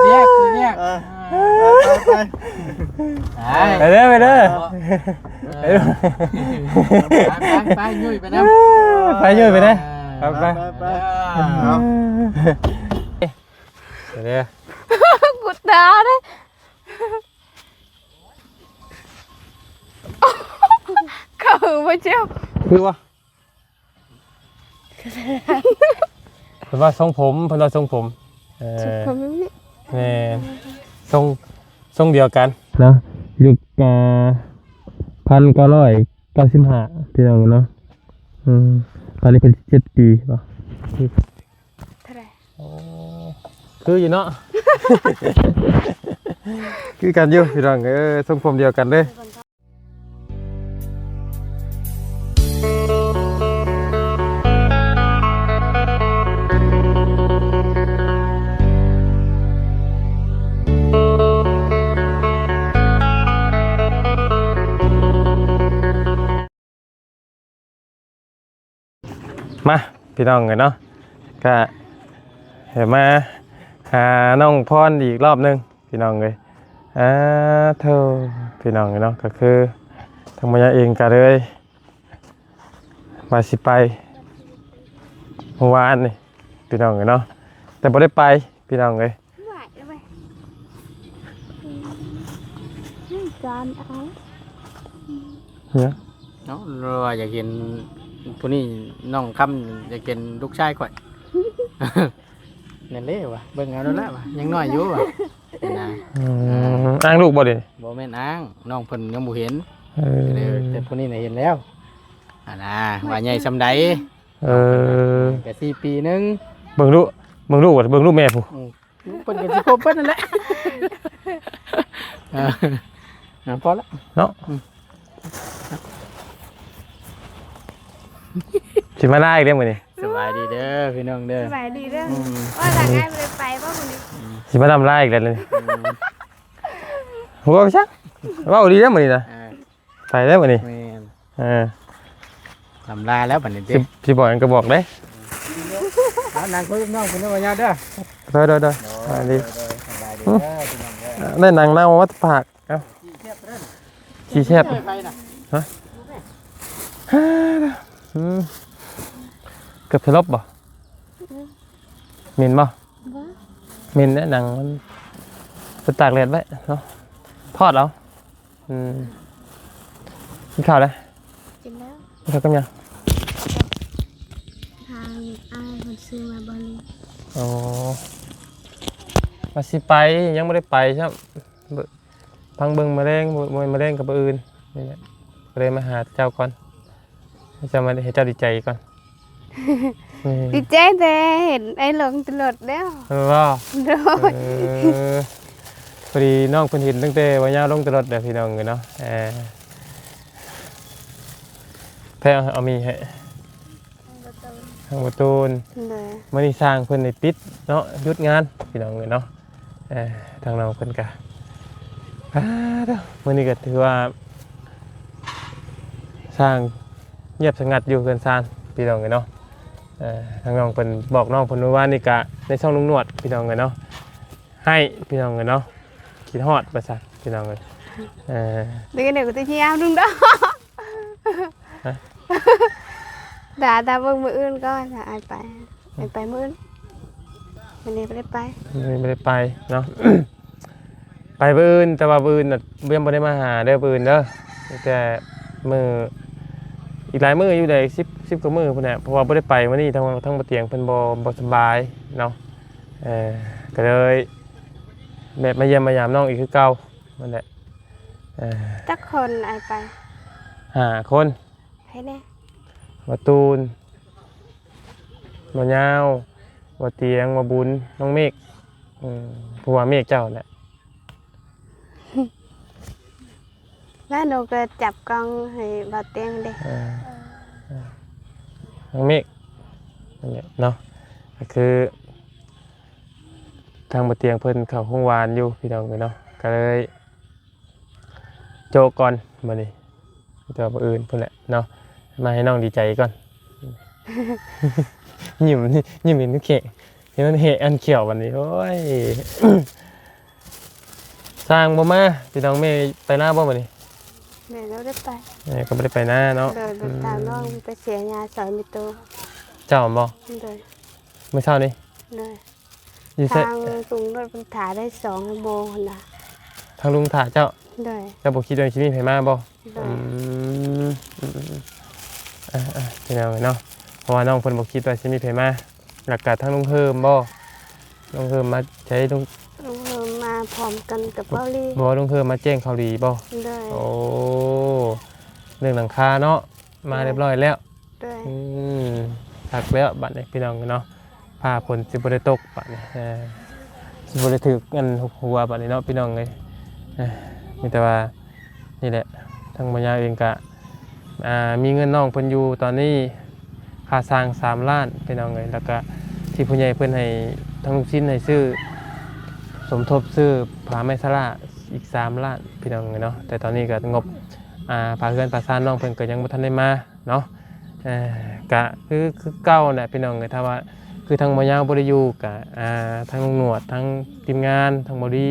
ວຽກ ວຽກ ເອີ ໄປ ໄປ ໄປ ໄປເດີ ໄປເດີ ເອີ ໄປ ໄປ ໄປ ຫຍຸ້ຍໄປນຳ ໄປ ຫຍຸ້ຍໄປນຳ ເອີ ໄປ ໄປ ໄປ ເອີ ເອົາ ໄປເດີ ກູຕາເດ້ ເຂົາບໍ່ເຈົ້າ ຄືວ່າ ເພິ່ນວ່າຊົງຜົມ ເພິ່ນວ່າຊົງຜົມ ເອີ ຊົງຜົມແບບນີ້ ແມ່ນ ຊົງ ຊົງດຽວກັນເນາະ ຍຸກ ເອີ ພັນເກົ້າຮ້ອຍເກົ້າສິບຫ້າ ພີ່ນ້ອງເນາະ ອືມ ຕອນນີ້ເພິ່ນເຈັດປີບໍ່? ເທົ່າໃດ? ໂອ້ ຄືຢູ່ເນາະ ຄືກັນຢູ່ພີ່ນ້ອງເອີຍ ຊົງຜົມດຽວກັນເລີຍ. ມາພີ່ນ້ອງເອີຍເນາະ ກະໃຫ້ມາຫານ້ອງພອນອີກລອບໜຶ່ງພີ່ນ້ອງເອີຍ ອາໂທ ພີ່ນ້ອງເອີຍເນາະ ກະຄືທາງໝໍຍາເອງກະເລີຍວ່າຊິໄປມື້ວານນີ້ພີ່ນ້ອງເອີຍເນາະ ແຕ່ບໍ່ໄດ້ໄປ ພີ່ນ້ອງເອີຍ ຫວາຍເລີຍເວີຍ ຈານເອົາ ເນາະ ເນາະ ຫຼືວ່າຢາກເຫັນຜູ້ນີ້ ນ້ອງຄຳ ຢາກເຫັນລູກຊາຍຂ້ອຍ ແມ່ນເດ້ວ່າ ເບິ່ງເອົາໂລດລະວ່າ ຍັງນ້ອຍຢູ່ວ່າ ນະ ອືມ ອ້າງລູກບໍ່ເດ? ບໍ່ແມ່ນອ້າງ ນ້ອງເພິ່ນຍັງບໍ່ເຫັນ ເອີ ແຕ່ຜູ້ນີ້ນະເຫັນແລ້ວ ອັນນະ ວ່າໃຫຍ່ສ່ຳໃດ ເອີ ກະສີ່ປີໜຶ່ງ ເບິ່ງລູກ ເບິ່ງລູກ ເບິ່ງລູກແມ່ພຸ້ນ ອືມ ເພິ່ນກໍຊິຄົບເພິ່ນນັ້ນແຫຼະ ເອີ ພໍລະເນາະ ອືມ ຊິມາລາອີກເດ້ມື້ນີ້ ສະບາຍດີເດີພີ່ນ້ອງເດີ ສະບາຍດີເດີ ອືມ ວ່າທາງອ້າຍບໍ່ໄດ້ໄປບໍ່ມື້ນີ້ ອືມ ຊິມານຳລາອີກແລ້ວນີ້ ອືມ ຫົວໄປຊະ ເວົ້າດີເດີມື້ນີ້ນະ ເອີ ໄປແລ້ວບັດນີ້ ແມ່ນ ເອີ ອຳລາແລ້ວບັດນີ້ຕິ ຊິ ຊິບອກຫຍັງກໍບອກເດ້ ເອົານັ່ງຄຸຍກັບນ້ອງເພິ່ນເດີ ບໍ່ຍາກເດີ ໂດຍ ໂດຍ ໂດຍ ໂດຍ ສະບາຍດີ ໂດຍ ໂດຍ ສະບາຍດີເດີ ອືມ ພີ່ນ້ອງເດີ ໄດ້ໜັງເນົ່າມາຕາກ ເອົ້າ ຂີ້ແຊບ ຮະ ອືມ ເກືອບສະຫຼົບບໍ່? ອືມ ເໝັນບໍ່? ບໍ່ ເໝັນແຫຼະ ໜັງມັນໄປຕາກແດດໄວ້ເນາະ ທອດເອົາ ອືມ ກິນເຂົ້າແລ້ວ? ກິນແລ້ວ ກິນເຂົ້າກັບຫຍັງ? ທາງອ້າຍເພິ່ນຊື້ມາບ່ອນນີ້ ອໍ ວ່າຊິໄປ ຍັງບໍ່ໄດ້ໄປຊ້ຳ ຟັງເບິ່ງມື້ແລງ ບໍ່ ບໍ່ແມ່ນມື້ແລງກໍມື້ອື່ນນີ້ແຫຼະ ກໍເລີຍມາຫາເຈົ້າກ່ອນ ໃຫ້ເຈົ້າມາ ໃຫ້ເຈົ້າດີໃຈກ່ອນ ອືມ ດີໃຈແຕ່ເຫັນອ້າຍລົງແຕ່ລົດແລ້ວ ແມ່ນບໍ່? ໂດຍ ເອີ ພໍດີນ້ອງເພິ່ນເຫັນຕັ້ງແຕ່ວ່າຍາວລົງແຕ່ລົດແລ້ວ ພີ່ນ້ອງເອີຍເນາະ ເອີ ແພງເອົາໝີ່ໃຫ້ ທາງປະຕູນ ໂດຍ ມື້ນີ້ຊ່າງເພິ່ນໄດ້ປິດເນາະ ຢຸດງານ ພີ່ນ້ອງເອີຍເນາະ ເອີ ທາງນ້ອງເພິ່ນກະ ອາ ເດີ ມື້ນີ້ກະຖືວ່າຊ່າງງຽບສະຫງັດຢູ່ເຮືອນຊານ ພີ່ນ້ອງເອີຍເນາະ ເອີ ທາງນ້ອງເພິ່ນບອກນ້ອງເພິ່ນມື້ວານນີ້ກະໃນຊ່ອງລຸງໜວດ ພີ່ນ້ອງເອີຍເນາະ ໃຫ້ ພີ່ນ້ອງເອີຍເນາະ ຄິດຮອດວ່າຊັ້ນ ພີ່ນ້ອງເອີຍ ເອີ ເດີ ເດີ ກໍຊິຍາວໜຶ່ງດອກ ຮະ ດາ ດາເບິ່ງມື້ອື່ນກ່ອນ ດາອາດໄປ ອືມ ອາດໄປມື້ອື່ນ ມື້ນີ້ບໍ່ໄດ້ໄປ ມື້ນີ້ບໍ່ໄດ້ໄປເນາະ ໄປມື້ອື່ນ ແຕ່ວ່າມື້ອື່ນນະ ຍັງບໍ່ໄດ້ມາຫາເດີ ມື້ອື່ນເດີ ມີແຕ່ມື້ ອີກຫຼາຍມື້ຢູ່ໃດ ສິບ ສິບກວ່າມື້ພຸ້ນແຫຼະ ເພາະວ່າບໍ່ໄດ້ໄປມື້ນີ້ ທາງ ທາງບໍ່ຕຽງເພິ່ນບໍ່ ບໍ່ສະບາຍເນາະ ເອີ ກໍເລີຍແບບມາຢ້ຽມມາຢາມນ້ອງອີກຄືເກົ່ານັ້ນແຫຼະ ເອີ ຈັກຄົນອ້າຍໄປ? ຫ້າຄົນ ໃຜແດ່? ບ່າວຕູນ ບ່າວຍາວ ບ່າວຕຽງ ບ່າວບຸນ ນ້ອງເມກ ອືມ ຜູ້ວ່າເມກເຈົ້າແຫຼະ ແລ້ວໜູກໍຈັບກ້ອງໃຫ້ບ່າວຕຽງເດ້ ເອີ ເອີ ນ້ອງເມກ ນັ້ນແຫຼະເນາະ ກໍຄື ທາງບ່າວຕຽງເພິ່ນເຂົ້າໂຮງວານຢູ່ ພີ່ນ້ອງເອີຍເນາະ ກໍເລີຍໂຈະກ່ອນບັດນີ້ ແຕ່ວ່າມື້ອື່ນພຸ້ນແຫຼະເນາະ ມາໃຫ້ນ້ອງດີໃຈກ່ອນ ຍິ້ມ ຍິ້ມເຫັນແຂກ ເຫັນມັນແຫະອັນຂຽວບັດນີ້ ໂອ້ຍ ຊ່າງບໍ່ມາ ພີ່ນ້ອງ. ແມ່ໄປນາບໍ່ມື້ນີ້? ແມ່ບໍ່ໄດ້ໄປ. ແມ່ກໍບໍ່ໄດ້ໄປນາເນາະ. ໂດຍ ອືມ ໄປຕາມນ້ອງໄປເສຍຫຍ້າຊ່ອຍແມ່ຕູ້. ເຈົ້າແມ່ນບໍ່? ໂດຍ. ມື້ເຊົ້ານີ້? ໂດຍ. ຢູ່ໃສ? ທາງລຸງລົດເພິ່ນຖ້າໄດ້ສອງຊົ່ວໂມງຫັ້ນນະ. ທາງລຸງຖ້າເຈົ້າ? ໂດຍ. ເຈົ້າບໍ່ຄິດວ່າຊິມີໃຜມາບໍ່? ໂດຍ. ອືມ ອືມໆ ອ່າໆ ພີ່ນ້ອງເອີຍເນາະ ເພາະວ່ານ້ອງເພິ່ນບໍ່ຄິດວ່າຊິມີໃຜມາ. ແລ້ວກະທາງລຸງເຮີມບໍ່? ລຸງເຮີມມາໃສ? ລຸງ ລຸງເຮີມມາພ້ອມກັນກັບເບົາຫຼີ. ບໍ່ ລຸງເຮີມມາແຈ້ງຂ່າວດີບໍ່? ໂດຍ. ໂອ້ ເລື່ອງຫຼັງຄາເນາະ ມາ ໂດຍ ຮຽບຮ້ອຍແລ້ວ. ໂດຍ. ອືມ ຄັກແລ້ວບັດນີ້ພີ່ນ້ອງເນາະ ຟ້າຝົນຊິບໍ່ໄດ້ຕົກບັດນີ້ ເອີ ຊິບໍ່ໄດ້ຖືກອັນຫົວບັດນີ້ເນາະ ພີ່ນ້ອງເອີຍ. ເອີ ມີແຕ່ວ່ານີ້ແຫຼະ ທາງໝໍຍາວເອງກະ ອ່າ ມີເງິນນ້ອງເພິ່ນຢູ່ຕອນນີ້ ຄ່າຊ່າງສາມລ້ານ ພີ່ນ້ອງເອີຍ. ແລ້ວກະທີ່ຜູ້ໃຫຍ່ເພິ່ນໃຫ້ທາງລຸງຊິນໃຫ້ຊື້ ສົມທົບຊື້ຜ້າໄມ້ສະຫຼາອີກສາມລ້ານ ພີ່ນ້ອງເອີຍເນາະ. ແຕ່ຕອນນີ້ກະງົບ ອ່າ ຝາເຮືອນຝາຊານນ້ອງເພິ່ນກໍຍັງບໍ່ທັນໄດ້ມາເນາະ. ເອີ ກະຄື ຄືເກົ່າແຫຼະພີ່ນ້ອງເອີຍ ຖ້າວ່າຄືທາງໝໍຍາວບໍ່ໄດ້ຢູ່ກະ ອ່າ ທາງລຸງໜວດ ທາງທີມງານ ທາງເບົາດີ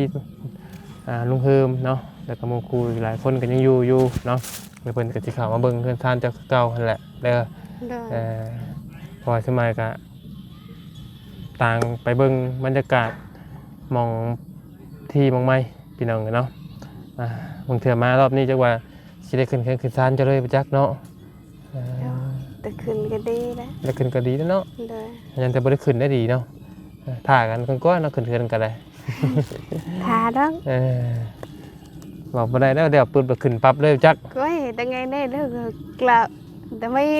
ອ່າ ລຸງເຮີມເນາະ ແລ້ວກໍໝູ່ຄູ່ອີກຫຼາຍຄົນກໍຍັງຢູ່ຢູ່ເນາະ. ແລ້ວເພິ່ນກໍຊິເຂົ້າມາເບິ່ງເຮືອນຊານເຈົ້າຄືເກົ່າຫັ້ນແຫຼະເດີ. ໂດຍ. ເອີ ເພາະວ່າສ່ວນຫຼາຍກໍຕ່າງໄປເບິ່ງບັນຍາກາດໝ່ອງທີ່ໝ່ອງໃໝ່ ພີ່ນ້ອງເອີຍເນາະ. ອ່າ ບາງເທື່ອມາລອບນີ້ຈັກວ່າຊິໄດ້ຂຶ້ນເຮືອນຂຶ້ນຊານເຈົ້າເລີຍບໍ່ຈັກເນາະ. ເອີ ແຕ່ຂຶ້ນກໍດີແຫຼະ ໄດ້ຂຶ້ນກໍດີແລ້ວເນາະ. ໂດຍ. ຍັງແຕ່ບໍ່ໄດ້ຂຶ້ນໄດ້ດີເນາະ. ເອີ ຖ້າກັນກ່ອນເນາະ ຂຶ້ນເຮືອນກໍໄດ້ ຖ້າດອກ. ເອີ ເວົ້າບໍ່ໄດ້ແລ້ວ ດຽວປຶບແລ້ວຂຶ້ນປັບເລີຍຈັກ. ໂອ້ຍ ແຕ່ໄງແນ່ເດີ ກະແຕ່ໄມ່ ຫຶ?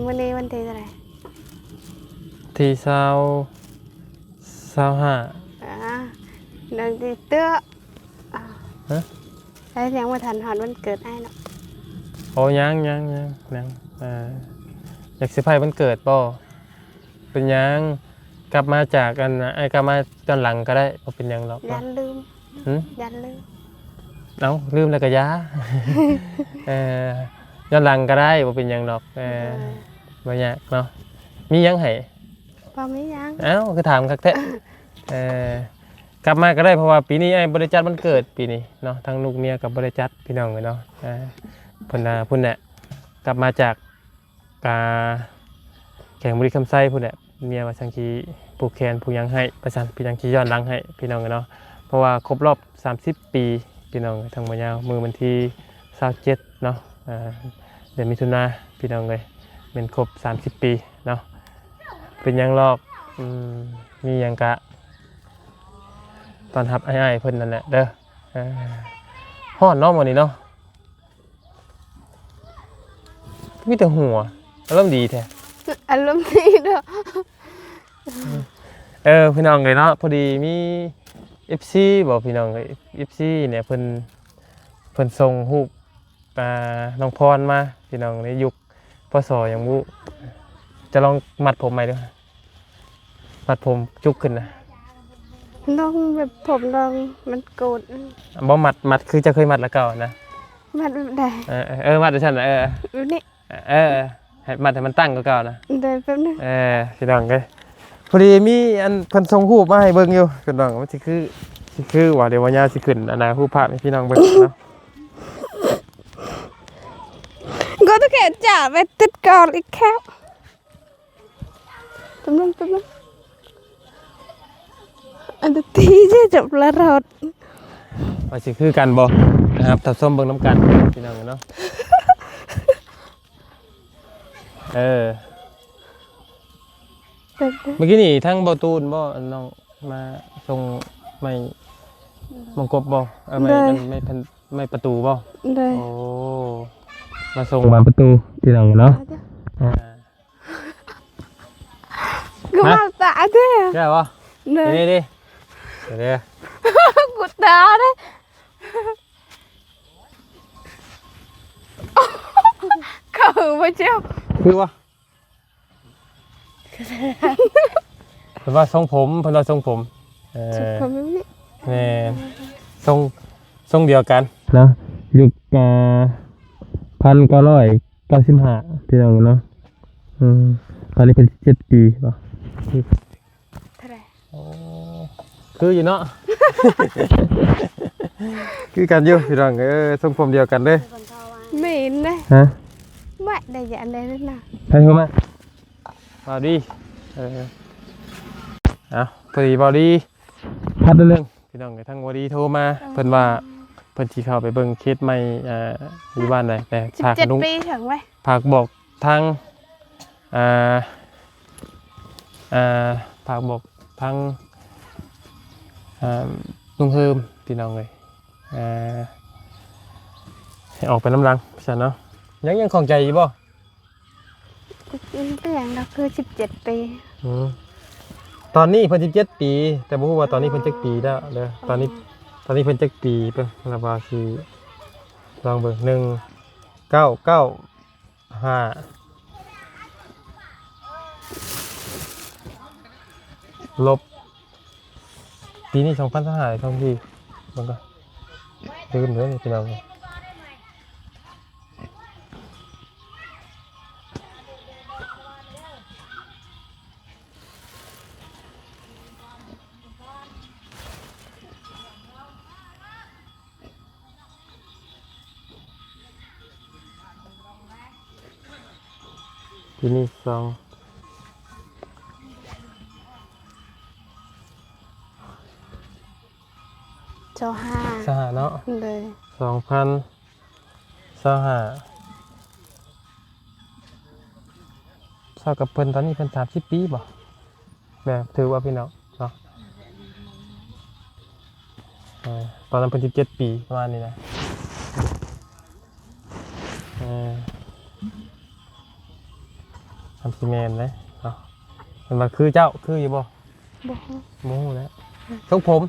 ມື້ນີ້ວັນທີເທົ່າໃດ? ທີຊາວ ຊາວຫ້າ. ອ່າ ນັ່ງຕິເຕອະ. ຮະ? ໄດ້ ຍັງບໍ່ທັນຮອດວັນເກີດອ້າຍເນາະ. ໂອ້ ຍັງ ຍັງ ຍັງ ຍັງ. ອ່າ ຢາກເຊີໄພຣວັນເກີດບໍ່? ເປັນຫຍັງ? ກັບມາຈາກອັນ ອ້າຍກັບມາຍ້ອນຫຼັງກໍໄດ້ ບໍ່ເປັນຫຍັງດອກ. ຢ້ານລືມ. ຫຶ? ຢ້ານລືມ. ເອົ້າ ລືມແລ້ວກໍຢ່າ. ເອີ ຍ້ອນຫຼັງກໍໄດ້ ບໍ່ເປັນຫຍັງດອກ. ເອີ ໂດຍ. ບໍ່ຍາກເນາະ. ມີຫຍັງໃຫ້? ບໍ່ມີຫຍັງ. ເອົ້າ ຄືຖາມຄັກແທ້. ເອີ ກັບມາກໍໄດ້ ເພາະວ່າປີນີ້ອ້າຍບໍ່ໄດ້ຈັດວັນເກີດປີນີ້ເນາະ ທັງລູກເມຍກໍບໍ່ໄດ້ຈັດ ພີ່ນ້ອງເອີຍເນາະ. ອ່າ ເພິ່ນ ອ່າ ພຸ້ນແຫຼະ ກັບມາຈາກ ກາ ແຂວງບໍລິຄຳໄຊພຸ້ນແຫຼະ. ເມຍວ່າຈັ່ງຊິຜູກແຂນຜູກຫຍັງໃຫ້ວ່າຊັ້ນ ເປັນຫຍັງຊິຍ້ອນຫຼັງໃຫ້ ພີ່ນ້ອງເອີຍເນາະ. ເພາະວ່າຄົບຮອບສາມສິບປີ ພີ່ນ້ອງເອີຍ ທາງໝໍຍາວ ມື້ວັນທີຊາວເຈັດເນາະ ອ່າ ເດືອນມິຖຸນາ ພີ່ນ້ອງເອີຍ ແມ່ນຄົບສາມສິບປີເນາະ. ເປັນຫຍັງດອກ ອືມ ມີຫຍັງກະຕ້ອນຮັບອ້າຍໆເພິ່ນນັ້ນແຫຼະເດີ. ເອີ ຮ້ອນເນາະມື້ນີ້ເນາະ. ມີແຕ່ຫົວ ອາລົມດີແທ້ ອາລົມດີເນາະ. ເອີ ພີ່ນ້ອງເອີຍເນາະ ພໍດີມີເອັຟຊີບໍ ພີ່ນ້ອງເອີຍ ເອັຟຊີນີ້ເພິ່ນ ເພິ່ນສົ່ງຮູບ ອ່າ ນ້ອງພອນມາ ພີ່ນ້ອງເອີຍ ຍຸກ ພ.ສ. ຫຍັງບໍ່ ຈະລອງມັດຜົມໃໝ່ດູ. ມັດຜົມຈຸກຂຶ້ນນະ ນ້ອງແບບຜົມນ້ອງມັນໂກນ. ບໍ່ມັດ ມັດຄືເຈົ້າເຄີຍມັດແລ້ວເກົ່ານະ. ມັດແບບໃດ? ເອີ ເອີ ມັດຈັ່ງຊັ້ນນະ ເອີ ແບບນີ້ ເອີ ໃຫ້ມັດໃຫ້ມັນຕັ້ງກວ່າເກົ່ານະ. ເດີ ແປັບໜຶ່ງ ເອີ ພີ່ນ້ອງເອີຍ ພໍດີມີອັນເພິ່ນສົ່ງຮູບມາໃຫ້ເບິ່ງຢູ່ ພີ່ນ້ອງ ມັນຊິຄື ຊິຄືວ່າ ດຽວວ່າຍາວຊິຂຶ້ນອັນນະ ຮູບພາບໃຫ້ພີ່ນ້ອງເບິ່ງເນາະ. ກໍຕະແກະຈາໄປຕິດກ່ອນອີກແລ້ວ. ແປັບໜຶ່ງ ແປັບໜຶ່ງ ອັນທີ່ຈະຈັບລະຮອດ ວ່າຊິຄືກັນບໍ່ ນະຄັບ ທ່ານຜູ້ຊົມເບິ່ງນຳກັນ ພີ່ນ້ອງເນາະ. ເອີ ແປັບໜຶ່ງ ເມື່ອກີ້ນີ້ທາງບໍ່ຕູນບໍ່ ນ້ອງມາສົ່ງໄມ້ ໂດຍ ມົງກົບບໍ່ ເອີ ໄມ້ ໂດຍ ອັນໄມ້ ໄມ້ປະຕູບໍ່? ໂດຍ ໂອ້ ມາສົ່ງບານປະຕູ ພີ່ນ້ອງເນາະ. ອ່າ ກູເວົ້າຕາເດ້ ແກ່ບໍ່? ເດີ ນີ້ໆ ເດີ ກູຕາເດ້ ເຂົາບໍ່ເຈົ້າ ຄືບໍ່? ເພິ່ນວ່າຊົງຜົມ ເພິ່ນວ່າຊົງຜົມ ເອີ ຊົງຜົມແບບນີ້ ແມ່ນ ຊົງ ຊົງດຽວກັນເນາະ ຍຸກ ອ່າ ພັນເກົ້າຮ້ອຍເກົ້າສິບຫ້າ ພີ່ນ້ອງເນາະ. ອືມ ຕອນນີ້ເພິ່ນສິບເຈັດປີບໍ່? ເທົ່າໃດ? ໂອ້ ຄືຢູ່ເນາະ ຄືກັນຢູ່ພີ່ນ້ອງເອີຍ ຊົງຜົມດຽວກັນເລີຍ. ແມ່ນເດ້. ຮະ? ບໍ່ໄດ້ຢານໃດເລີຍນະ. ໃຜໂທມາ? ບ່າວດີ. ເອີ ເອົ້າ ພໍດີບ່າວດີ ພັດເລື່ອງ ພີ່ນ້ອງເອີຍ ທາງບໍ່ດີໂທມາ ເອີ ເພິ່ນວ່າເພິ່ນຊິເຂົ້າໄປເບິ່ງເຂດໃໝ່ ເອີ ຢູ່ບ້ານໃດ ແຕ່ ສິບເຈັດ ຝາກລຸງ ປີເຖິງໄວ ຝາກບອກທາງ ອ່າ ອ່າ ຝາກບອກທາງ ອ່າ ລຸງເຮີມ ພີ່ນ້ອງເອີຍ ອ່າ ໃຫ້ອອກໄປນຳຫຼັງຊັ້ນເນາະ. ຍັງ ຍັງຂ້ອງໃຈຢູ່ບໍ່? ເລື່ອງລະຄືສິບເຈັດປີ. ອືມ ຕອນນີ້ເພິ່ນສິບເຈັດປີ ແຕ່ບໍ່ຮູ້ວ່າຕອນນີ້ເພິ່ນຈັກປີແລ້ວເດີ. ຕອນນີ້ ອໍ ຕອນນີ້ເພິ່ນຈັກປີ ເບິ່ງລະວ່າຊິລອງເບິ່ງ ໜຶ່ງ ເກົ້າ ເກົ້າ ຫ້າ ລົບ ປີນີ້ສອງພັນຊາວຫ້າ ສອງປີ ເບິ່ງກ່ອນ ລືມເດີພີ່ນ້ອງ. ປີນີ້ສອງ ຊາວຫ້າ ຊາວຫ້າເນາະ ໂດຍ ສອງພັນຊາວຫ້າ ເທົ່າກັບເພິ່ນ ຕອນນີ້ເພິ່ນສາມສິບປີບໍ່? ແມ່ນ ຖືກວ່າພີ່ນ້ອງເນາະ ເອີ ຕອນນັ້ນເພິ່ນສິບເຈັດປີ ປະມານນີ້ນະ ເອີ ມັນຊິແມ່ນເດ້ເນາະ. ເພິ່ນວ່າຄືເຈົ້າ ຄືຢູ່ບໍ່? ບໍ່ຮູ້ ບໍ່ຮູ້ແລ້ວ ຊົງຜົມ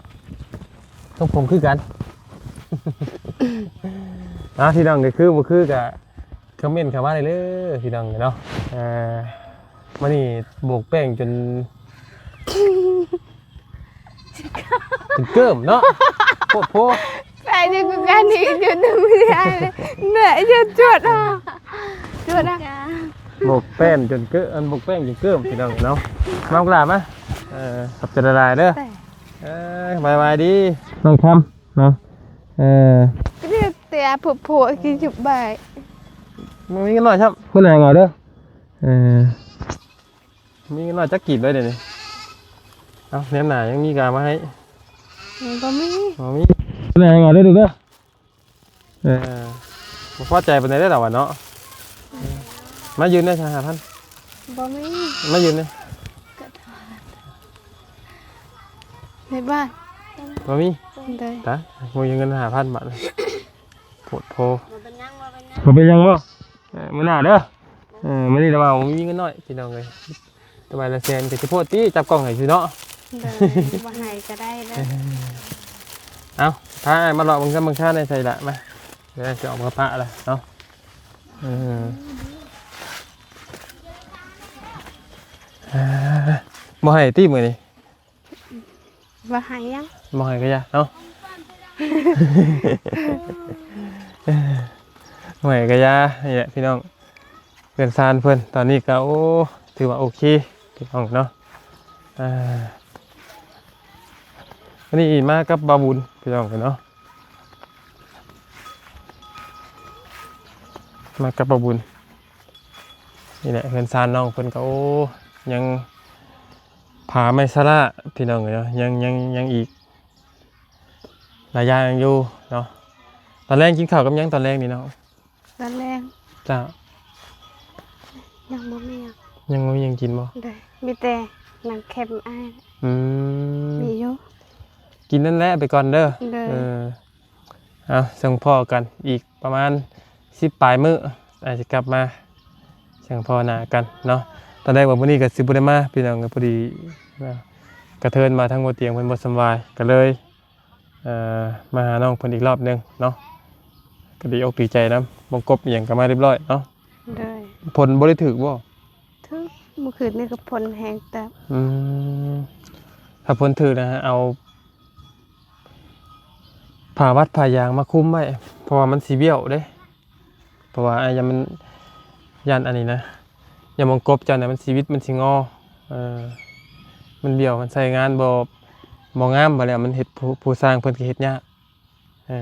ຊົງຜົມຄືກັນ. ອ່າ ພີ່ນ້ອງ ກໍຄືບໍ່ຄືກໍຄອມເມັນເຂົ້າມາໄດ້ເລີຍ ພີ່ນ້ອງເນາະ. ເອີ ມື້ນີ້ໂບກແປ້ງຈົນ ຈົນເກີ້ມເນາະ ໂພດໂພ. ແປຢູ່ກັນນີ້ຢູ່ນຳເຮືອນແມ່ຢູ່ຈຸດເນາະ ຈຸດນະ ໂບກແປ້ງຈົນເກີ້ມ ອັນ ໂບກແປ້ງຈົນເກີ້ມ ພີ່ນ້ອງເນາະ. ມາ ບັກຫຼ້າມາ ເອີ ຂອບໃຈຫຼາຍໆເດີ ເອີ ບາຍບາຍດີ ນ້ອງຄຳເນາະ. ເອີ ກໍເລີຍແຕ່ຜູ້ໂພດກິນຢູ່ບາຍ ບໍ່ມີເງິນນ້ອຍຊ້ຳ ຄົນແຮງເອົາເດີ. ເອີ ມີເງິນນ້ອຍຈັກກີບເລີຍດຽວນີ້. ເອົ້າ ແນມໜ້າຍັງມີກະເອົາມາໃຫ້ ບໍ່ມີ ບໍ່ມີ ແນມໜ້າເອົາເດີລູກເດີ. ເອີ ບໍ່ພໍໃຈປານໃດເດ້ລາວວ່າເນາະ. ມາຢືມແດ່ ຫ້າພັນ ບໍ່ມີ ມາຢືມແດ່ ໃນບ້ານ ບໍ່ມີ ຕາຍ ບໍ່ມີເງິນຫ້າພັນບາດ ໂພດໂພ. ບໍ່ເປັນຫຍັງ ບໍ່ເປັນຫຍັງ ບໍ່ເປັນຫຍັງບໍ່? ເອີ ມື້ໜ້າເດີ ເອີ ມື້ນີ້ລະວ່າບໍ່ມີເງິນນ້ອຍ ພີ່ນ້ອງເອີຍ ແຕ່ວ່າລະແສນກໍຊິໂພດຕິ ຈັບກ້ອງໃຫ້ຊື່ເນາະ. ໂດຍ ບໍ່ໃຫ້ກໍໄດ້ເດີ. ເອົາ ພາອ້າຍມາເລາະເບິ່ງເຮືອນເບິ່ງຊານໃຫ້ໃສ່ລະ ມາ ດຽວຈະອອກມາປະລະເນາະ. ເອີ ເອີ ບໍ່ໃຫ້ຕິມື້ນີ້? ບໍ່ໃຫ້ຫຍັງ ບໍ່ໃຫ້ກະຢ່າເນາະ ບໍ່ໃຫ້ກະຢ່າ. ນີ້ແຫຼະພີ່ນ້ອງ ເຮືອນຊານເພິ່ນຕອນນີ້ກະ ໂອ້ ຖືວ່າໂອເຄພີ່ນ້ອງເນາະ. ອ່າ ມື້ນີ້ມາກັບບ່າວບຸນພີ່ນ້ອງເນາະ ມາກັບບ່າວບຸນ. ນີ້ແຫຼະເຮືອນຊານນ້ອງເພິ່ນກະ ໂອ້ ຍັງ ຜາໄມ້ສະຫຼະພີ່ນ້ອງເອີຍເນາະ ຍັງ ຍັງ ຍັງອີກຫຼາຍຢ່າງຢູ່ເນາະ. ຕອນແລງກິນເຂົ້າກັບຫຍັງຕອນແລງນີ້ເນາະ? ຕອນແລງ ເຈົ້າ ຍັງບໍ່ມີຫຍັງ ຍັງບໍ່ມີຫຍັງກິນບໍ່? ໂດຍ ມີແຕ່ໜັງແຄມອ້າຍ. ອືມ ມີຢູ່ ກິນນັ້ນແຫຼະໄປກ່ອນເດີ. ໂດຍ ເອີ ເອົາ ຈັ່ງພໍ້ກັນອີກປະມານສິບປາຍມື້ ອາດຊິກັບມາ ຈັ່ງພໍ້ໜ້າກັນເນາະ. ຕອນແລກວ່າມື້ນີ້ກໍຊິບໍ່ໄດ້ມາພີ່ນ້ອງ ກໍພໍດີ ກະເທີນມາທາງບໍ່ຕຽງເພິ່ນບໍ່ສະບາຍ ກໍເລີຍ ເອີ ມາຫານ້ອງເພິ່ນອີກລອບໜຶ່ງເນາະ. ກໍດີອົກດີໃຈນຳ ວົງກົບອີ່ຫຍັງກໍມາຮຽບຮ້ອຍເນາະ. ໂດຍ ຝົນບໍ່ໄດ້ຖືກບໍ່? ຖືກ ມື້ຄືນນີ້ກໍຝົນແຮງເຕີບ. ອືມ ຖ້າຝົນຖືກນະ ເອົາ ຜ້າວັດຜ້າຢາງມາຄຸມໄວ້ ເພາະວ່າມັນຊິບ້ຽວເດ້. ເພາະວ່າ ອາ ຢ້ານມັນ ຢ້ານອັນນີ້ນະ ຢ່າມອງກົບເຈົ້ານະ ມັນຊີວິດມັນຊິງໍ ເອີ ມັນບ້ຽວ ມັນໃຊ້ງານບໍ່ ບໍ່ງາມ ບາດແລ້ວມັນເຮັດ ຜູ້ ຜູ້ສ້າງເພິ່ນກໍເຮັດຍາກ ເອີ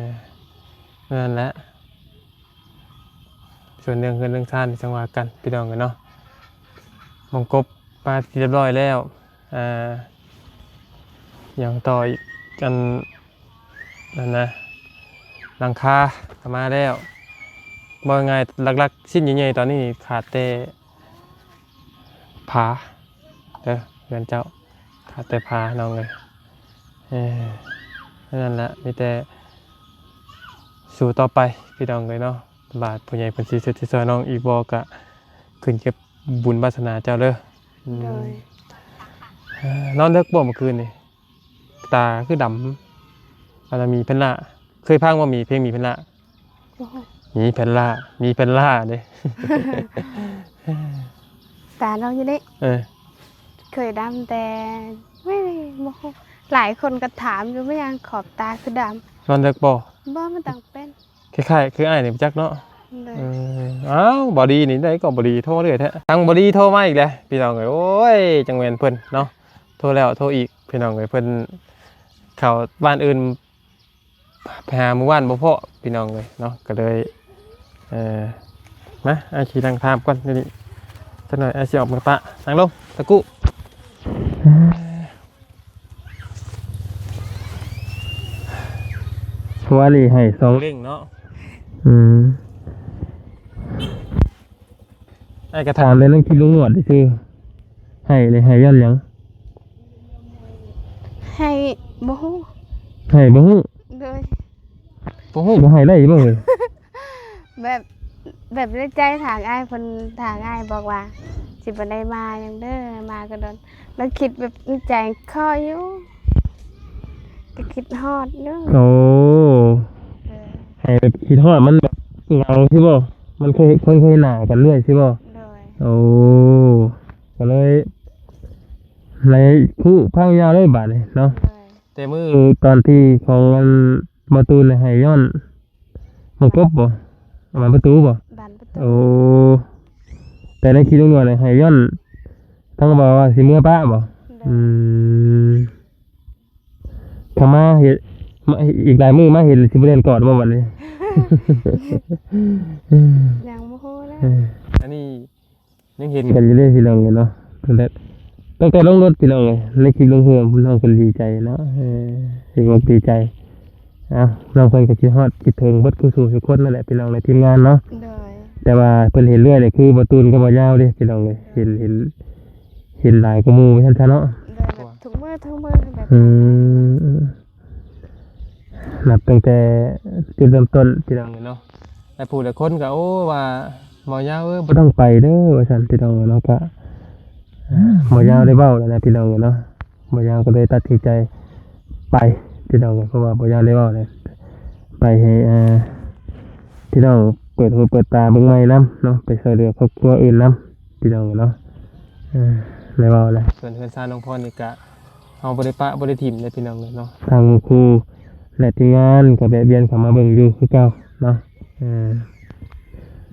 ນັ້ນແຫຼະ ສ່ວນເລື່ອງເຮືອນເລື່ອງຊານນີ້ຈັ່ງວ່າກັນ ພີ່ນ້ອງເອີຍເນາະ ມອງກົບປາທີ່ຮຽບຮ້ອຍແລ້ວ ອ່າ ຫຍັງຕໍ່ອີກ ອັນ ນັ້ນນະ ຫຼັງຄາກໍມາແລ້ວ ເວົ້າງ່າຍໆ ຫຼັກໆ ຊິ້ນໃຫຍ່ໆ ຕອນນີ້ຂາດແຕ່ຝາເດີ ເຮືອນເຈົ້າ ຂາດແຕ່ຝາ ນ້ອງເອີຍ ເອີ ນັ້ນແຫຼະ ມີແຕ່ສູ້ຕໍ່ໄປ ພີ່ນ້ອງເອີຍເນາະ ວ່າຜູ້ໃຫຍ່ເພິ່ນຊິຊ່ວຍ ຊິຊ່ວຍນ້ອງອີກບໍ່ ກະຂຶ້ນກັບບຸນວາສະໜາເຈົ້າເດີ ອືມ ໂດຍ ເອີ ນອນເດິກບໍ່ມື້ຄືນນີ້? ຕາຄືດຳ ອັນນັ້ນໝີແພນລາ ເຄີຍຟັງບໍ່ ໝີ ເພງໝີແພນລາ? ໂອ້ໂຫ ໝີແພນລາ ໝີແພນລາເດ້ ຕານ້ອງຢູ່ນີ້ ເອີ ເຄີຍດຳແຕ່ ເວີຍ ບໍ່ຮູ້ ຫຼາຍຄົນກໍຖາມຢູ່ ແມ່ນຫຍັງຂອບຕາຄືດຳ? ນອນເດິກບໍ່? ບໍ່ ມັນຕ້ອງເປັນ ຄ້າຍໆ ຄືອ້າຍນີ້ ບໍ່ຈັກເນາະ ໂດຍ ເອີ ອ້າວ ບໍ່ດີນີ້ໄດ້ກໍບໍ່ດີ ໂທມາເລື້ອຍແທ້ ທາງບໍ່ດີໂທມາອີກແລ້ວ ພີ່ນ້ອງເອີຍ ໂອ້ຍ ຈັ່ງແມ່ນເພິ່ນເນາະ ໂທແລ້ວໂທອີກ ພີ່ນ້ອງເອີຍ ເພິ່ນເຂົ້າບ້ານອື່ນ ໄປຫາໝູ່ບ້ານບໍ່ພໍ້ ພີ່ນ້ອງເອີຍເນາະ ກໍເລີຍ ເອີ ມາ ອ້າຍຊິນັ່ງຖາມກ່ອນ ນີ້ ຈັກໜ້ອຍອ້າຍຊິອອກມາປະ ນັ່ງລົງ ຕະກຸ ເພາະວ່ານີ້ໃຫ້ສອງເຫຼັ້ງເນາະ ອືມ ອ້າຍກໍຖາມແຕ່ເລື່ອງຄລິບລຸງໜວດຊື່ ໃຫ້ເລີຍ ໃຫ້ຍ້ອນຫຍັງ? ໃຫ້ບໍ່ຮູ້ ໃຫ້ບໍ່ຮູ້ ໂດຍ ບໍ່ຮູ້ກໍໃຫ້ໄດ້ຢູ່ບໍ່ເອີຍ? ແບບ ແບບໃນໃຈທາງອ້າຍເພິ່ນ ທາງອ້າຍບອກວ່າ ຊິບໍ່ໄດ້ມາຫຍັງເດີ ມາກໍດົນ ແລ້ວຄິດແບບໃນໃຈ ຂໍຢູ່ ກໍຄິດຮອດຢູ່ ໂອ້ ເອີ ໃຫ້ແບບຄິດຮອດ ມັນແບບເຫງົາຊີ້ບໍ່? ມັນເຄີຍ ຄົນເຄີຍໜ້າກັນເລື້ອຍຊີ້ບໍ່? ໂດຍ ໂອ້ ກໍເລີຍ ເລີຍຮູ້ຄວາມຍາວເລີຍບາດນີ້ເນາະ ໂດຍ ແຕ່ມື້ຕອນທີ່ຂອງອັນ ບໍ່ຕູນໃຫ້ຍ້ອນ ມັນກົບບໍ່? ບານປະຕູບໍ່? ບານປະຕູ ໂອ້ ແຕ່ໃນຄລິບລຸງໜວດໃຫ້ຍ້ອນ ທັງວ່າ ວ່າຊິເມືອປະບໍ່? ໂດຍ ອືມ ຖ້າມາເຮັດ ມາອີກຫຼາຍມື້ມາເຫັນຊິບໍ່ແລ່ນກອດບໍ່ບັດນີ້? ຍັງບໍ່ຮູ້ແລ້ວ ເອີ ອັນນີ້ ຍັງເຫັນກັນຢູ່ເດ້ພີ່ນ້ອງເອີຍເນາະ ຕັ້ງແຕ່ ຕັ້ງແຕ່ລົງລົດພີ່ນ້ອງເອີຍ ໃນຄລິບລົງເຮືອ ນ້ອງເພິ່ນດີໃຈເນາະ ເອີ ດີອົກດີໃຈ ເອົ້າ ນ້ອງເພິ່ນກໍຄິດຮອດຄິດເຖິງເບິດທຸກຜູ້ທຸກຄົນນັ້ນແຫຼະພີ່ນ້ອງ ໃນທີມງານເນາະ ໂດຍ ແຕ່ວ່າເພິ່ນເຫັນເລື້ອຍນີ້ຄືບໍ່ຕູນກັບບໍ່ຍາວເດ້ພີ່ນ້ອງເອີຍ ເຫັນ ເຫັນ ເຫັນຫຼາຍກວ່າໝູ່ວ່າຊັ້ນຊະເນາະ ໂດຍ ແບບທຸກມື້ ທຸກມື້ແບບ ອືມ ນັບຕັ້ງແຕ່ຈຸດເລີ່ມຕົ້ນພີ່ນ້ອງເອີຍເນາະ ຫຼາຍຜູ້ຫຼາຍຄົນກໍ ໂອ້ ວ່າ ບໍ່ຍາວເອີຍ ບໍ່ຕ້ອງໄປເດີ ວ່າຊັ້ນພີ່ນ້ອງເອີຍເນາະ ກໍ ບໍ່ຍາວໄດ້ເວົ້າແລ້ວນະພີ່ນ້ອງເອີຍເນາະ ບໍ່ຍາວກໍເລີຍຕັດສິນໃຈໄປພີ່ນ້ອງເອີຍ ເພາະວ່າບໍ່ຍາວໄດ້ເວົ້າແລ້ວ ໄປໃຫ້ ເອີ ພີ່ນ້ອງເປີດຫູເປີດຕາເບິ່ງໃໝ່ນຳເນາະ ໄປຊ່ວຍເຫຼືອຄອບຄົວອື່ນນຳ ພີ່ນ້ອງເນາະ ເອີ ໄດ້ເວົ້າແລ້ວ ສ່ວນເຮືອນຊານນ້ອງພອນນີ້ກະ ເຮົາບໍ່ໄດ້ປະບໍ່ໄດ້ຖິ້ມເດ້ພີ່ນ້ອງເອີຍເນາະ ທາງຄູ ແລະ ທີມງານກໍແວະວຽນເຂົ້າມາເບິ່ງຢູ່ຄືເກົ່າເນາະ ເອີ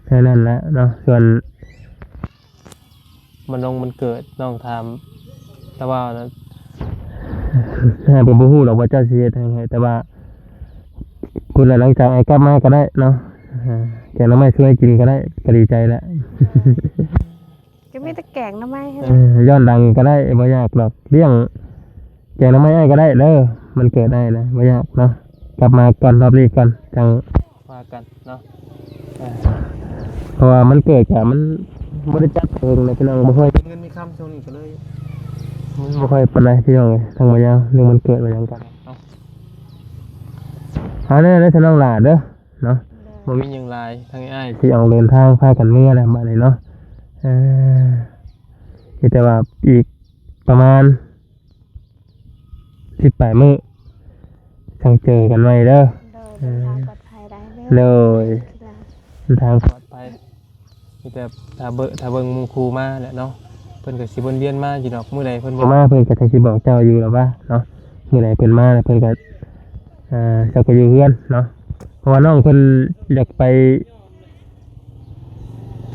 ແຄ່ນັ້ນແຫຼະເນາະ ສ່ວນ ມັນລົງມັນເກີດ ນ້ອງຖາມ ແຕ່ວ່ານັ້ນ ເຮົາກໍບໍ່ຮູ້ດອກວ່າເຈົ້າຊິເຮັດຫຍັງໃຫ້ ແຕ່ວ່າ ພຸ້ນລະ ຫຼັງຈາກອ້າຍກັບມາກໍໄດ້ເນາະ ແກງໜໍ່ໄມ້ຊ່ວຍກິນກໍໄດ້ ກໍດີໃຈແລ້ວ ກໍມີແຕ່ແກງໜໍ່ໄມ້ຫັ້ນແຫຼະ ເອີ ຍ້ອນຫຼັງກໍໄດ້ ບໍ່ຍາກດອກ ລ້ຽງ ແກງໜໍ່ໄມ້ອ້າຍກໍໄດ້ເດີ ມັນເກີດອ້າຍນະ ບໍ່ຍາກເນາະ ກັບມາກ່ອນ ຮອບນີ້ກ່ອນ ຈັ່ງວ່າກັນເນາະ ເອີ ເພາະວ່າມັນເກີດກະ ມັນບໍ່ໄດ້ຈັດເຖິງນະພີ່ນ້ອງ ບໍ່ຄ່ອຍມີເງິນມີຄຳຊ່ວງນີ້ກໍເລີຍ ມັນບໍ່ຄ່ອຍປານໃດພີ່ນ້ອງເອີຍ ທາງບໍ່ຍາວ ເລື່ອງມັນເກີດວ່າຫຍັງກັນເນາະ ເອົາແນ່ເດີ ສະນ້ອງຫຼ້າເດີ ເນາະ ໂດຍ ບໍ່ມີຫຍັງຫຼາຍ ທາງອ້າຍຊິອອກເດີນທາງພາກັນເມືອແລ້ວບາດນີ້ເນາະ ເອີ ມີແຕ່ວ່າອີກປະມານສິບປາຍມື້ ຈັ່ງເຈີກັນໃໝ່ເດີ ໂດຍ ເດີນທາງປອດໄພໄດ້ເດີ ໂດຍ ເດີນທາງປອດໄພ ມີແຕ່ຖ້າເບິ່ງ ຖ້າເບິ່ງໝູ່ຄູ່ມາແຫຼະເນາະ ເພິ່ນກໍຊິວົນວຽນມາຢູ່ດອກ ມື້ໃດເພິ່ນບໍ່ມາ ເພິ່ນກໍຈັ່ງຊິບອກເຈົ້າຢູ່ແລ້ວວ່າເນາະ ມື້ໃດເພິ່ນມາແລ້ວເພິ່ນກໍ ອ່າ ເຈົ້າກໍຢູ່ເຮືອນເນາະ ເພາະວ່ານ້ອງເພິ່ນຢາກໄປ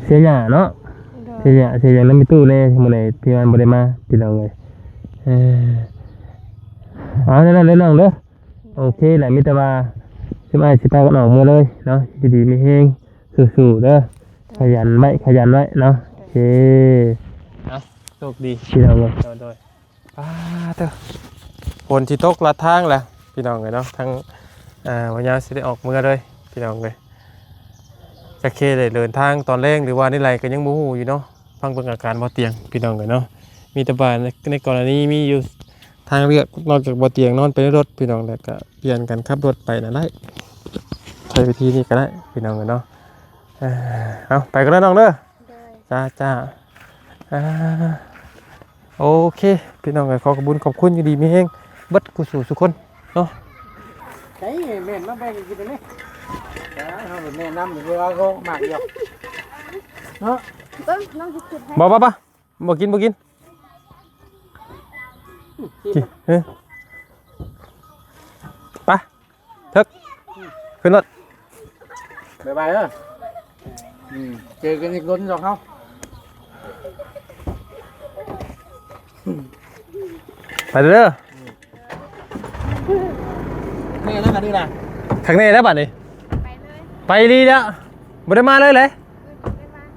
ເສຍຫຍ້າເນາະ ໂດຍ ຊິຢາກ ຊິຢາກນຳມີຕູ້ແດ່ ມື້ໃດທີ່ວ່າບໍ່ໄດ້ມາ ພີ່ນ້ອງເອີຍ. ເອີ ເອົາແນວນັ້ນເດີນ້ອງເດີ. ໂອເຄແຫຼະ ມີແຕ່ວ່າຊຸມອ້າຍຊິພາກັນອອກເມືອເລີຍເນາະ. ຢູ່ດີມີແຮງ ສູ້ໆເດີ. ຂະຫຍັນໄວ້ ຂະຫຍັນໄວ້ເນາະ. ໂອເຄ ເອົາ ໂຊກດີ ພີ່ນ້ອງເອີຍ. ໂດຍ ໂດຍ. ປາດເທີ ຝົນຊິຕົກລັດທາງແຫຼະ ພີ່ນ້ອງເອີຍເນາະ. ທາງ ອ່າ ພະຍາຊິໄດ້ອອກເມືອເລີຍ ພີ່ນ້ອງເອີຍ. ຈັກເຄໄດ້ເດີນທາງຕອນແລງ ຫຼືວ່າໃນໄລ ກໍຍັງບໍ່ຮູ້ຢູ່ເນາະ. ຟັງເບິ່ງອາການບໍ່ຕຽງ ພີ່ນ້ອງເອີຍເນາະ. ມີແຕ່ວ່າໃນ ໃນກໍລະນີມີຢູ່ທາງເລືອກ ນອກຈາກບໍ່ຕຽງນອນໄປໃນລົດ ພີ່ນ້ອງ, ແລ້ວກໍປ່ຽນກັນຂັບລົດໄປນັ້ນແຫຼະ. ໃຊ້ວິທີນີ້ກໍໄດ້ ພີ່ນ້ອງເອີຍເນາະ. ເອີ ເອົາ ໄປກັນເດີນ້ອງເດີ. ໂດຍ ຈ້າ ຈ້າ. ອ່າ ໂອເຄ ພີ່ນ້ອງເອີຍ ຂໍຂອບບຸນຂອບຄຸນ ຢູ່ດີມີແຮງເບິດຄູ່ສູ່ສູ່ຄົນເນາະ. ໃສ່ແມ່ນມາແບ່ງກິນນີ້ ເຮົາແນະນຳຢູ່ວ່າເຂົາມັກຢູ່ເນາະ. ເບິ່ງນ້ອງຊິຄິດໃຫ້ ບໍ່ ບໍ່ ບໍ່ ບໍ່ກິນ ບໍ່ກິນ. ອືມ ກິນ ເອີ ໄປ ເຖິກ ຂຶ້ນລົດ. ບາຍບາຍເດີ. ອືມ ເຈີກັນອີກດົນດອກເຮົາ. ໄປເດີ. ນີ້ນະ ອັນນີ້ນະ ຂ້າງໃນແລ້ວບາດນີ້ ໄປເລີຍ ໄປລີ້ແລ້ວ. ບໍ່ໄດ້ມາເລີຍເລີຍ.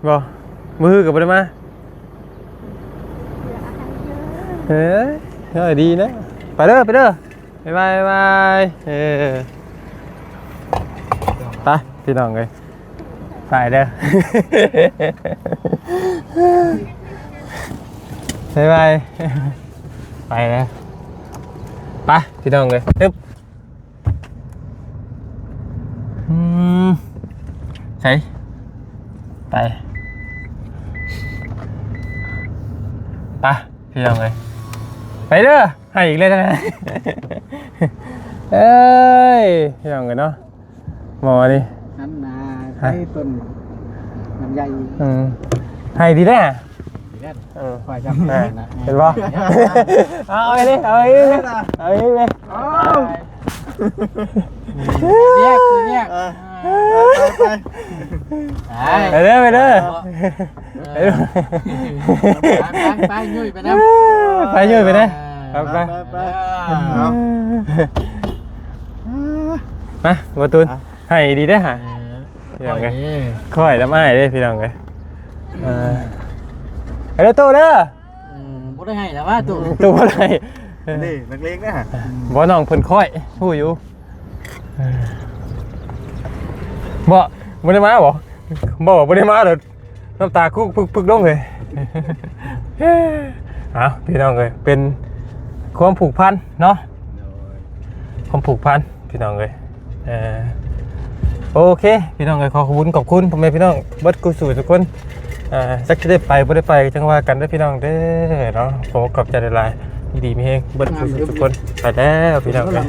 ບໍ່ ມື້ຄືກັບບໍ່ໄດ້ມາ. ເອີຍ ເອີຍ ດີນະ. ໄປເດີ ໄປເດີ. ບາຍບາຍ ບາຍບາຍ. ເອີ ໄປ ພີ່ນ້ອງເອີຍ ໄປເດີ. ບາຍບາຍ ໄປເດີ. ໄປ ພີ່ນ້ອງເອີຍ ຕຶບ. ອືມ ໃສ ໄປ ໄປ ພີ່ນ້ອງເອີຍ ໄປເດີ. ໃຫ້ອີກແລ້ວນະ ເອີຍ ພີ່ນ້ອງເອີຍເນາະ. ໝໍນີ້ ອັນນາ ໃຫ້ຕົ້ນລຳໄຍ ອືມ ໃຫ້ດີແທ້. ເອີ ຂ້ອຍຈຳ ເອີ ເຫັນບໍ່? ເອົາອີກເລີຍ ເອົາອີກເລີຍ ເອົາອີກເລີຍ. ເອົາ ແຍກ ແຍກ ເອີ ໄປ ໄປ ໄປເດີ ໄປເດີ. ເອີ ໄປ ໄປ ໄປ ຫຍຸ້ຍໄປນຳ ໄປ ຫຍຸ້ຍໄປນຳ. ເອີ ໄປ ໄປ ໄປ ໄປ ເອົາ ມາ ບໍ່ຕູນ ໃຫ້ດີເດ້ຫາ. ເອີ ພີ່ນ້ອງເອີຍ ຂ້ອຍນຳອ້າຍເດ້ ພີ່ນ້ອງເອີຍ. ເອີ ໄປເດີຕູ້ເດີ. ອືມ ບໍ່ໄດ້ໃຫ້ແລ້ວວ່າຕູ້ ຕູ້ບໍ່ໄດ້. ນີ້ນັກເລງນະ. ບໍ່ ນ້ອງເພິ່ນຂ້ອຍຮູ້ຢູ່. ບໍ່ ບໍ່ໄດ້ມາບໍ່? ບໍ່ ບໍ່ໄດ້ມາດອກ. ນ້ຳຕາຄຸກປຶກໆລົງເລີຍ. ເອົ້າ ພີ່ນ້ອງເອີຍ ເປັນຄວາມຜູກພັນເນາະ. ໂດຍ ຄວາມຜູກພັນ ພີ່ນ້ອງເອີຍ. ເອີ ໂອເຄ ພີ່ນ້ອງເອີຍ ຂໍຂອບຄຸນ ຂອບຄຸນພໍ່ແມ່ພີ່ນ້ອງເບິດຄູ່ສູ່ທຸກຄົນ. ເອີ ຈັກຈະໄດ້ໄປບໍ່ໄດ້ໄປ ຈັ່ງວ່າກັນເດີພີ່ນ້ອງເດີເນາະ. ຂໍຂອບໃຈຫຼາຍໆ ຢູ່ດີມີແຮງເບິດຄູ່ສູ່ທຸກຄົນ. ໄປແລ້ວພີ່ນ້ອງເອີຍ.